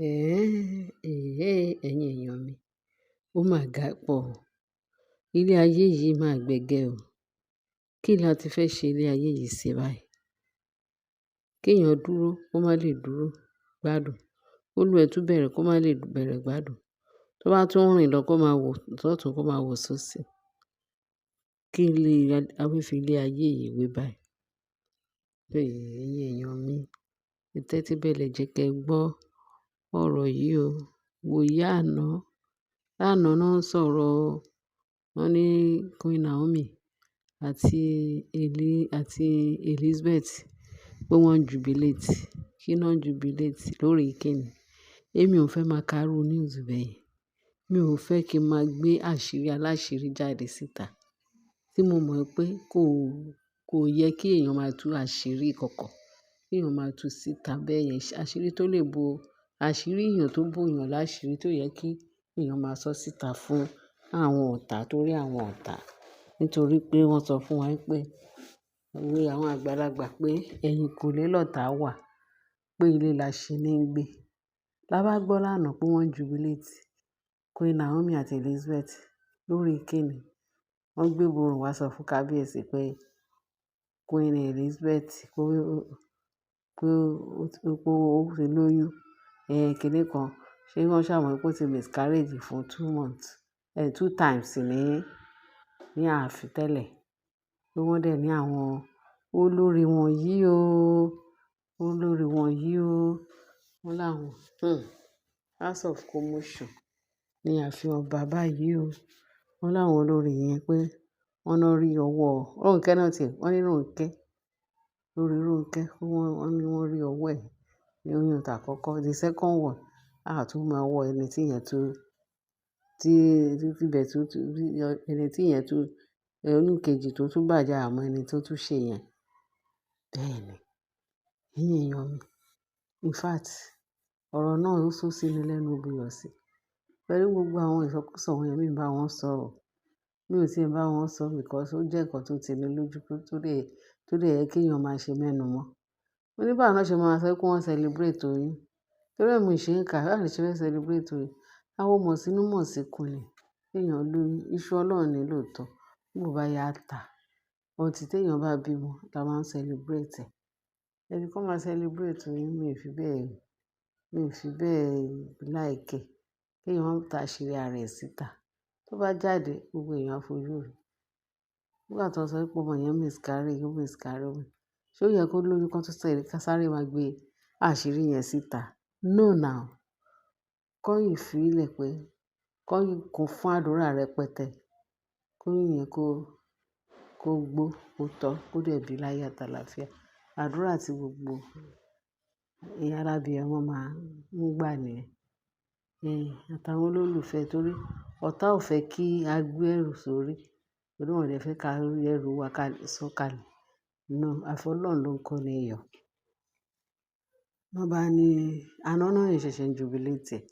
Ẹ̀hẹn, ẹ̀yin èèyàn mi, ó máa ga pọ̀ o. Ilé ayé yìí máa gbẹ́gẹ́ o. Kí la ti fẹ́ ṣe ilé ayé yìí sí báyìí? Kí èèyàn dúró kó má lè dúró gbádùn. Kóluwa ẹ tún bẹ̀rẹ̀ kó má lè bẹ̀rẹ̀ gbádùn. Tó bá tún rìn lọ kó máa wò sọ́tùn kó máa wò sóṣì. Kí ni a fẹ́ fi ilé ayé yìí wé báyìí? Ẹ̀yin èèyàn mi, ẹ tẹ́tí bẹ̀lẹ̀ jẹ́ kí ẹ gbọ́ ọ̀rọ̀ yìí o. Wòye àná, lánàá náà ń sọ̀rọ̀ o. Wọ́n ní Queen Naomi àti Eli àti Elizabeth pé wọ́n ń jubilate. Kí náà ń jubilate lórí kíni? Èmi ò fẹ́ máa ka irú news bẹ́ẹ̀. Mi ò fẹ́ kí n máa gbé àṣírí aláṣírí jáde síta tí mo mọ̀ pé kò, kò yẹ kí èèyàn máa tú àṣírí ìkọ̀kọ̀, kí èèyàn máa tú síta bẹ́ẹ̀ yẹn. Àṣírí tó lè bo àṣírí èèyàn tó bó èèyàn láṣírí tó yẹ kí èèyàn máa sọ síta fún àwọn ọ̀tá torí àwọn ọ̀tá. Nítorí pé wọ́n sọ fún wa pé, òwe àwọn àgbàlagbà pé ẹ̀yìnkùlé lọ̀tá wà, pé ilé la ṣe ní gbé. Lábá gbọ́ lánàá pé wọ́n ń jubilate Queen Naomi àti Elizabeth lórí kíni. Wọ́n gbé ìborùn wá sọ fún kábíyèsí pé Queen Elizabeth pé ó ti lóyún. Ẹ̀ kíni kan. Ṣé wọ́n ṣà mọ̀ pé ó ti miscarriage fún 2 months, two times ní ààfin tẹ́lẹ̀. Pé wọ́n dẹ̀ ní àwọn olórí wọn yìí o, olórí wọn yìí o. Wọ́n láwọn, house of commotion ní ààfin ọba báyìí o. Wọ́n láwọn olórí yẹn pé wọ́n lọ rí ọwọ́ Ronke náà tí ẹ, wọ́n ní Ronke, lórí Ronke, wọ́n ní wọ́n rí ọwọ́ ẹ̀ ní oyún tàkọ́kọ́. The second one, a tún máa wọ ẹni tí ìyẹn tún, tí, tí ibẹ̀ tún, ẹni tí ìyẹn tún, oyún kejì tó tún bàjẹ́ àmọ́ ẹni tó tún ṣe yẹn. Bẹ́ẹ̀ ni, ẹ̀yin èèyàn mi. In fact, ọ̀rọ̀ náà ó sọ sí mi lẹ́nu buyọ̀ sí. Pẹ̀lú gbogbo àwọn ìsọkúsọ wọ̀nyẹn mi ń bá wọn sọ̀rọ̀. Mi ò tí ì bá wọn sọ because ó jẹ́ nǹkan tó ti ní lójú pé tó dé yẹ kí èèyàn máa ṣe mẹ́nu mọ́. Mo ní báwo ni wọ́n ṣe máa sọ pé wọ́n celebrate oyún. Torí ẹ mi ṣe ń kà, báwo ni ṣe fẹ́ celebrate oyún? Àwọn mọ̀ sínú mọ̀ sí ikùn ni. Kí èèyàn lóyún, iṣu Ọlọ́run ni lóòótọ́. Bí ó bá yá ta. Until tí èèyàn bá bímọ la máa ń celebrate ẹ̀. Ẹni kan máa celebrate oyún, mi ò fi bẹ́ẹ̀ like ẹ̀. Kí èèyàn máa ta àṣírí ara ẹ̀ síta. Tó bá jáde, gbogbo èèyàn á fojú rí. Nígbà tí wọ́n sọ pé ọmọ yẹn miscarry, ó miscarry. Ṣé ó yẹ kó lóyún kan tó sáré máa gbé àṣírí yẹn síta? No now. Kọ́ yìí fi í lẹ̀ pé kọ́ yìí kún fún àdúrà rẹpẹtẹ. Kóyún yẹn kó gbó, kó tọ́, kó dẹ̀ bí láyọ̀ àtàlàáfíà. Àdúrà tí gbogbo ìyá alábíamọ máa ń gbà nìyẹn. Àtàwọn olólùfẹ́ torí ọ̀tá ò fẹ́ kí a gbé ẹrù sórí. Torí wọ́n ò dẹ̀ fẹ́ ká rí ẹrù wa ká sọ̀kalẹ̀. No, àfi Ọlọ́run ló ń kó ni yọ. Wọ́n bá ní àná náà ṣẹ̀ṣẹ̀ ń jubilate ẹ̀.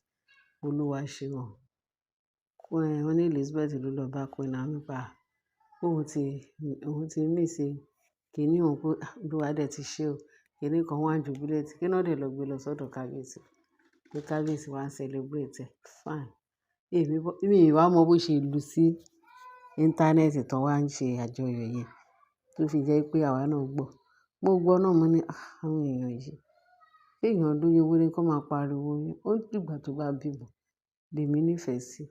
Olúwa ṣe wọ́n. Wọ́n ní Elizabeth ló lọ bá Queen Naomi pé òun ti miss kíní òun pé Olúwa dẹ̀ ti ṣe o. Kíní kan wọ́n á jubilate. Kí náà dẹ̀ lọ gbé lọ sọ́dọ̀ kábíyèsí. Pé kábíyèsí wá ń celebrate ẹ̀. Fine. Èmi wá mọ bó ṣe lu sí íńtánẹ́ẹ̀tì tó wá ń ṣe àjọyọ̀ yẹn tó fi jẹ́ pé àwa náà gbọ́. Mo gbọ́ náà mo ní, "Ah, àwọn èèyàn yìí. Kí èèyàn lóyún ewé kó máa pariwo oyún. Ó dìgbà tó bá bímọ." Lèmi nífẹ̀ẹ́ sí.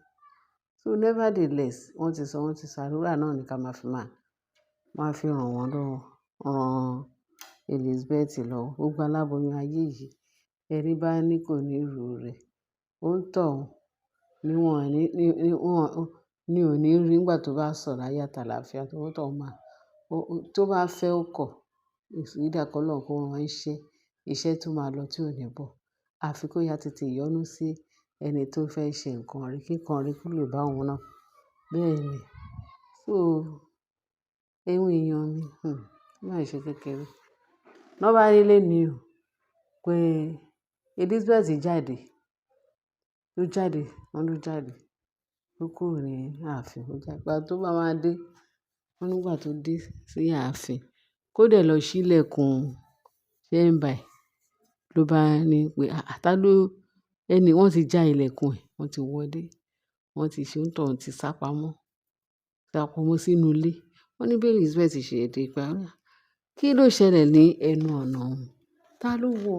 So nevertheless, wọ́n ti sọ àdúrà náà ní ká máa fi ràn wọ́n lọ́wọ́, ran Elizabeth lọ́wọ́. Gbogbo aláboyún ayé yìí, ẹni bá ní kò ní rù rẹ̀. Ó ń tọ̀ún ní wọ́n ní, wọ́n ní ò ní rí nígbà tó bá sọ̀ láyọ̀ àtàlàáfíà tó ń tọ̀ún máa, tó bá fẹ́ ó kọ̀. Either kọ́ Ọlọ́run kó rán iṣẹ́, iṣẹ́ tó máa lọ tí ò ní bọ̀. Àfi kó yá tètè yọnu sí ẹni tó fẹ́ ṣe nǹkan rí, kí nǹkan rí kó lè bá òun náà. Bẹ́ẹ̀ ni. So, ẹ̀yin èèyàn mi, má ṣe kékeré. Wọ́n bá rí lẹ́ni o pé Elizabeth jáde, ó jáde, wọ́n ló jáde. Ó kúrò ní ààfin, ó jáde. Ìgbà tó bá máa dé, wọ́n nígbà tó dé sí ààfin, kó dẹ̀ lọ ṣílẹ̀kùn chamber ẹ̀. Ló bá ní pé, "Àá, tá ló ẹni wọ́n ti já ilẹ̀kùn ẹ̀, wọ́n ti wọlé, wọ́n ti ṣe óńtọ̀un ti sá pamọ́, sá pamọ́ sínú ilé." Wọ́n ní bí Elizabeth ṣe dé pé, "Kí ló ṣẹlẹ̀ ní ẹnu ọ̀nà òun? Ta ló wọ?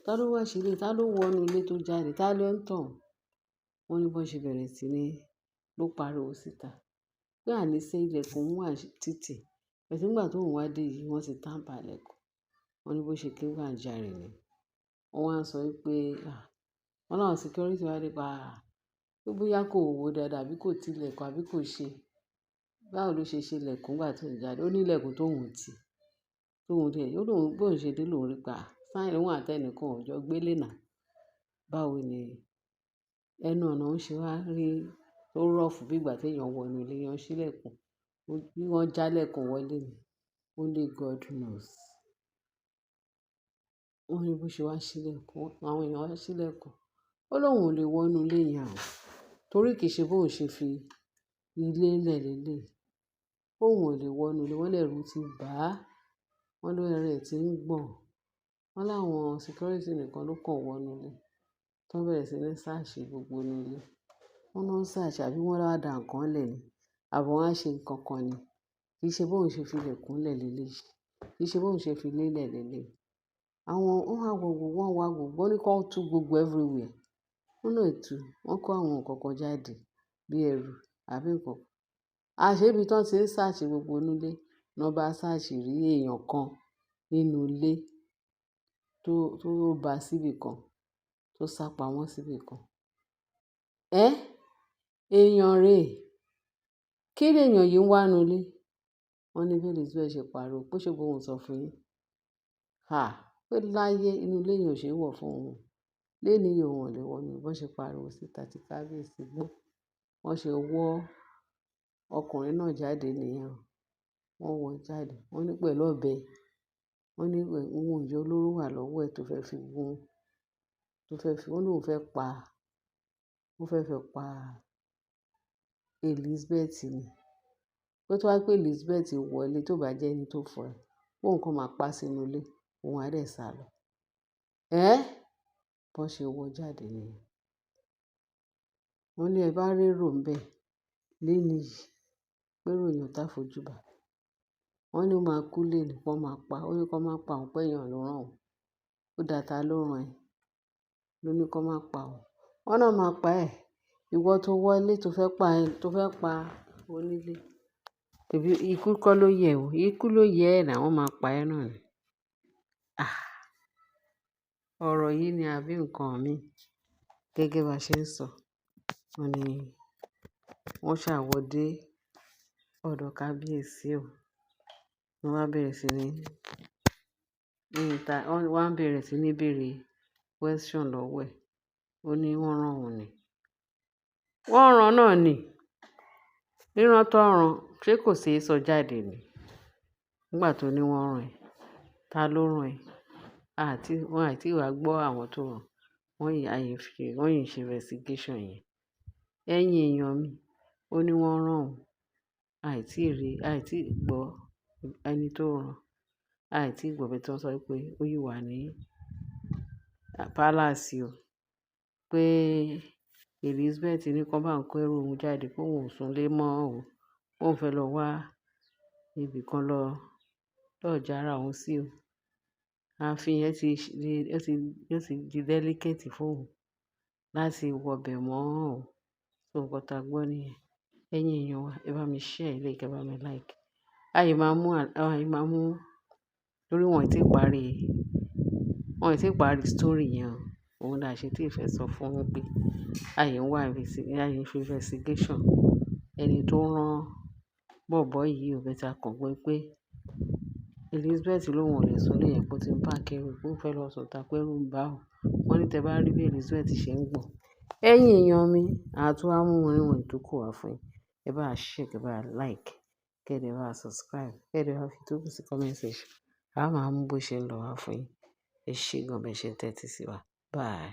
Ta ló wá ṣe ilé? Ta ló wọ inú ilé tó jáde? Ta ló ń tàn?" Wọ́n ní bó ṣe bẹ̀rẹ̀ sí ní ló pariwo síta. Pé àníṣe ilẹ̀kùn wà títì. But nígbà tó òun wá dé yìí, wọ́n ti tamper ilẹ̀kùn. Wọ́n ní bó ṣe ké gbàjarè ni. Wọ́n wá ń sọ wípé, à, wọ́n láwọn security wá dé pé, à, pé bóyá kò wò dáadáa àbí kò ti ilẹ̀kùn àbí kò ṣe. Báwo ló ṣe ṣe ilẹ̀kùn nígbà tó ń jáde? Ó ní ilẹ̀kùn tó ń tì, tó ń dé. Ó lóhùn, bó ń ṣe dé lóhùn rí pa. Sign òun àti ẹnìkan ò jọ gbé lé náà. Báwo ni ẹnu ọ̀nà ń ṣe wá rí tó rough bí ìgbà tí èèyàn wọ inú ilé, èèyàn ṣí ilẹ̀kùn, bí wọ́n já ilẹ̀kùn wọlé ni. Only God knows. Wọ́n ní bó ṣe wá ṣí ilẹ̀kùn, àwọn èèyàn wá ṣí ilẹ̀kùn. Ó lóhùn ò lè wọ inú ilé yẹn o, torí kì í ṣe bó ń ṣe fi ilé lẹ̀ lélẹ̀. Òun ò lè wọ inú ilé, wọ́n lẹ́rù ti bà á, wọ́n ló ẹrẹ̀ tí ń gbọ̀n. Wọ́n láwọn security nìkan ló kàn wọ inú ilé. Tí wọ́n bẹ̀rẹ̀ sí ní search gbogbo inú ilé. Wọ́n náà ń search àbí wọ́n wá dà nǹkan lẹ̀ ni, àbí wọ́n á ṣe nǹkan kan ni. Kì í ṣe bó ń ṣe fi ilẹ̀kùn lẹ̀ lélẹ̀. Kì í ṣe bó ń ṣe fi ilé lẹ̀ lélẹ̀. Àwọn, wọ́n wá gbogbo, wọ́n wá gbogbo, wọ́n ní kó tú gbogbo everywhere. Wọ́n náà tú, wọ́n kó àwọn nǹkan kan jáde bí ẹrù àbí nǹkan. Àṣé ibi tí wọ́n ti ń search gbogbo inú ilé, ní wọ́n bá search rí èèyàn kan nínú ilé tó bá síbi kan, tó sá pamọ́ síbi kan. Ẹ́, èèyàn rè. Kí ni èèyàn yìí ń wá nínú ilé? Wọ́n ní bí Elizabeth ṣe pariwo, pé ṣé bó ń sọ fún yín. À, pé láyé inú ilé yẹn ò ṣe é wọ̀ fún òun. Léni yìí òun ò lè wọ inú. Bó ṣe pariwo síta tí kábíyèsí gbọ́. Wọ́n ṣe wọ́ ọkùnrin náà jáde nìyẹn. Wọ́n wọ jáde. Wọ́n ní pẹ̀lú ọ̀bẹ. Wọ́n ní ohun ìjà olóró wà lọ́wọ́ ẹ̀ tó fẹ́ fi gún, tó fẹ́ fi, wọ́n ní òun fẹ́ pa, ó fẹ́ fi pa Elizabeth ni. Pé tó bá pé Elizabeth wọlé tó bá jẹ́ ẹni tó fura, pé òun kan máa pa sínú ilé, òun á dẹ̀ sálọ. Ẹ́, bó ṣe wọ jáde nìyẹn. Wọ́n ní ẹ bá rérò ń bẹ léni yìí, pé ìròyìn ò tá fojú bà. Wọ́n ní ó máa kú léni, wọ́n máa pa. Ó ní kó máa pa òun pé èèyàn ló rán òun. Ó dà tá ló rán ẹ. Ló ní kó máa pa òun. Wọ́n náà máa pa ẹ́. Ìwọ tó wọlé tó fẹ́ pa ẹ, tó fẹ́ pa onílé. Tàbí ikú kọ́ ló yẹ o. Ikú ló yẹ ẹ́ náà, wọ́n máa pa ẹ́ náà ni. Ah! Ọ̀rọ̀ yìí ni àbí nǹkan mi. Gẹ́gẹ́ bá ṣe ń sọ. Wọ́n ní wọ́n ṣàwọ́ dé ọ̀dọ̀ kábíyèsí o. Wọ́n wá bẹ̀rẹ̀ sí ní, ní ìta, wọ́n wá bẹ̀rẹ̀ sí ní bèèrè question lọ́wọ́ ẹ̀. Ó ní wọ́n rán òun ni. Wọ́n rán náà ni. Rírán tó rán, ṣé kò ṣe é sọ jáde ni? Nígbà tó ní wọ́n rán ẹ. Ta ló rán ẹ? Àti wọ́n àìtí wá gbọ́ àwọn tó rán. Wọ́n yìí, àyè fi, wọ́n yìí ṣe investigation yẹn. Ẹ̀yin èèyàn mi, ó ní wọ́n rán òun. Àìtí rí, àìtí gbọ́ ẹni tó rán. Àìtí gbọ́ bí wọ́n sọ pé ó yìí wà ní palace o. Pé Elizabeth ní kó bá ń kó ẹrù òun jáde pé òun ò sùn lé mọ́ o. Pé òun fẹ́ lọ wá ibi kan lọ, lọ jára òun sí o. Ààfin yẹn ti di, ó ti di delicate fún òun láti wọ bẹ̀ mọ́ o. So nǹkan tá gbọ́ nìyẹn. Ẹ̀yin èèyàn wa, ẹ bá mi share eléyìí, kí ẹ bá mi like. Àyè máa mú, àyè máa mú torí wọ́n ò tí ì parí, wọ́n ò tí ì parí story yẹn o. Òun là ṣe tí ì fẹ́ sọ fún un pé àyè ń wá àyè ń ṣe investigation. Ẹni tó rán bọ̀bọ́ yìí ò better kàn gbọ́ pé Elizabeth lóun ò lè sùn lé yẹn pé ó ti ń pack ẹrù, pé ó fẹ́ lọ sùn ta pé ẹrù ń bá òun. Wọ́n ní tẹ bá rí bí Elizabeth ṣe ń gbọ̀n. Ẹ̀yin èèyàn mi, a tún wá mú ìwọ̀n tó kù wá fún yín. Ẹ bá share, kẹ bá like, kẹ́ dẹ̀ bá subscribe, kẹ́ dẹ̀ bá fi tókù sí comment section. A máa mú bó ṣe ń lọ wá fún yín. Ẹ ṣé gan bẹ́ẹ̀ ṣe ń tẹ́tí sí wa. Bye.